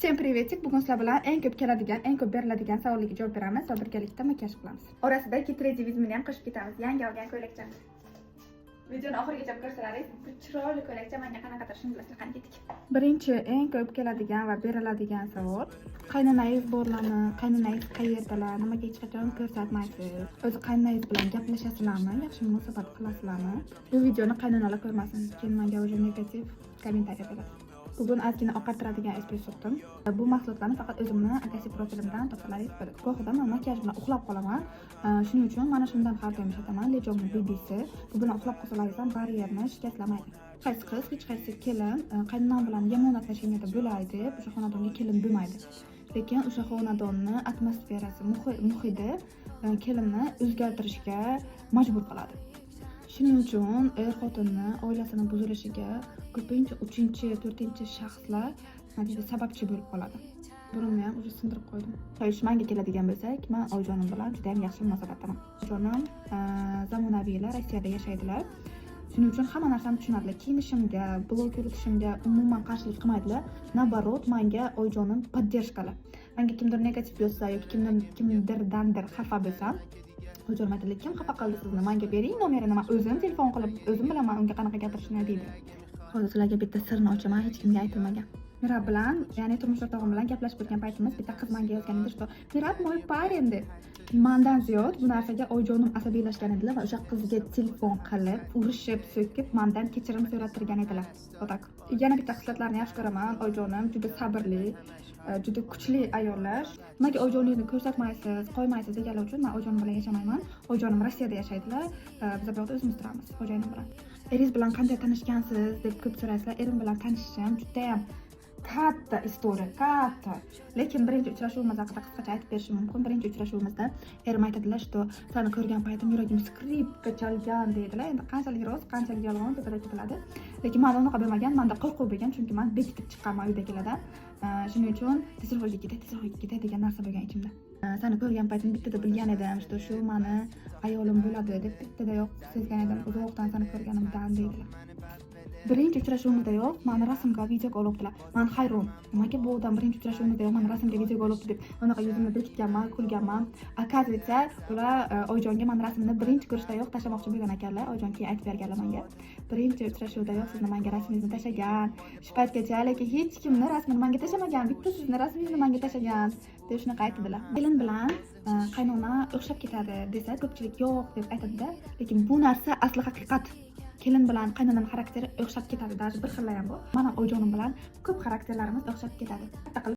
Всем приветик! Bugun sizlar bilan eng ko'p keladigan, eng ko'p beriladigan savollarga javob beramiz va birgalikda makiyaj qilamiz. Orasida get ready with me'ni ham qo'shib ketamiz. Yangi olgan ko'ylakcham. Videoni oxirigacha ko'rsalaringiz, bu chiroyli ko'ylakcha menga qanaqadir, shuni bilasizlar, qani ketdik. Birinchi eng ko'p keladigan va beriladigan savol: qaynonangiz borlarmi? Qaynonangiz qayerdalar? Nimaga hech qachon ko'rsatmaysiz? O'zi qaynonangiz bilan gaplashasizlarmi? Yaxshi munosabat qilasizlarmi? Bu videoni qaynonalar ko'rmasin, keyin menga уже negativ kommentariy beradi. Bugun ozgina oqartiradigan SPF surtdim. Bu mahsulotlarni faqat o'zimni akasi profilimdan topsalaringiz bo'ladi. Gohida man makiyaj bilan uxlab qolaman. Shuning uchun mana shundan har doim ishlataman. Lejomni BB'si. Bu bilan uxlab qolsalaringiz ham baryerni shikastlamaydi. Hech qaysi qiz, hech qaysi kelin qaynonam bilan yomon отношения da bo'lay deb o'sha xonadonga kelin bo'lmaydi. Lekin o'sha xonadonni atmosferasi, muhiti kelinni o'zgartirishga majbur qiladi. Shuning uchun er xotinni oilasini buzilishiga ko'pincha uchinchi, to'rtinchi shaxslar, nima deydi, sababchi bo'lib qoladi. Burnimni ham уже sindirib qo'ydim. Xo'sh, manga keladigan bo'lsak, man oyijonim bilan juda ham yaxshi munosabatdaman. Oyijonim zamonaviylar, Rossiyada yashaydilar. Shuning uchun hamma narsani tushunadilar. Kiyinishimga, blog yuritishimga umuman qarshilik qilmaydilar. Наоборот, manga oyijonim поддержка lar. Manga kimdir negativ yozsa yoki kimdir kimdirdandir xafa bo'lsam, oyijonim aytadilar: "Kim xafa qildi sizni? Manga bering nomerini, man o'zim telefon qilib, o'zim bilaman unga qanaqa gapirishni", deydi. Hozir sizlarga bitta sirni ochaman, hech kimga aytilmagan. Mirab bilan, ya'ni turmush o'rtog'im bilan gaplashib turgan paytimiz bitta qiz menga yozgan edi, что "Mirab мой парень" deb. Mandan ziyod bu narsaga oyijonim asabiylashgan edilar va o'sha qizga telefon qilib, urishib, so'kib, mandan kechirim so'rattirgan edilar. Вот так. Yana bitta xislatlarini yaxshi ko'raman. Oyijonim juda sabrli, juda kuchli ayollar. Nimaga oyijoningizni ko'rsatmaysiz, qo'ymaysiz deganlar uchun man oyijonim bilan yashamayman. Oyijonim Rossiyada yashaydilar. Biz bu yoqda o'zimiz turamiz, xo'jayinim bilan. Eringiz bilan qanday tanishgansiz deb ko'p so'raysizlar. Erim bilan tanishishim judayam katta история, katta. Lekin birinchi uchrashuvimiz haqida qisqacha aytib berishim mumkin. Birinchi uchrashuvimizda erim aytadilar, что "Sani ko'rgan paytim yuragim skripka chalgan", deydilar. Endi qanchalik rost, qanchalik yolg'on, tepadagi biladi. Lekin manda unaqa bo'lmagan, manda qo'rquv bo'lgan, chunki man bekitib chiqqanman uydagilardan. Shuning uchun "Tezroq uyga ketay, tezroq uyga ketay" degan narsa bo'lgan ichimda. Sani ko'rgan paytim bittada bilgan edim, что shu mani ayolim bo'ladi deb bittadayoq sezgan edim uzoqdan sani ko'rganimdan, deydilar. Birinchi uchrashuvimizdayoq mani rasmga, videoga olibdilar. Man hayron, nimaga bu odam birinchi uchrashuvimizdayoq mani rasmga, videoga olibdi deb unaqa yuzimni bekitganman, kulganman. Оказывается, ular oyijonga mani rasmni birinchi ko'rishdayoq tashlamoqchi bo'lgan ekanlar. Oyijon keyin aytib berganlar menga, "Birinchi uchrashuvdayoq sizni manga rasmingizni tashlagan shu paytgacha, lekin hech kimni rasmini manga tashlamagan, bitta sizni rasmingizni manga tashlagan", deb shunaqa aytdilar. Kelin bilan qaynona o'xshab ketadi desa, ko'pchilik yo'q deb aytadida, lekin bu narsa asli haqiqat. Kelin bilan qaynonani xarakteri o'xshab ketadi, даже bir xillar ham bor. Mana oyijonim bilan ko'p xarakterlarimiz o'xshab ketadi. Katta qilib.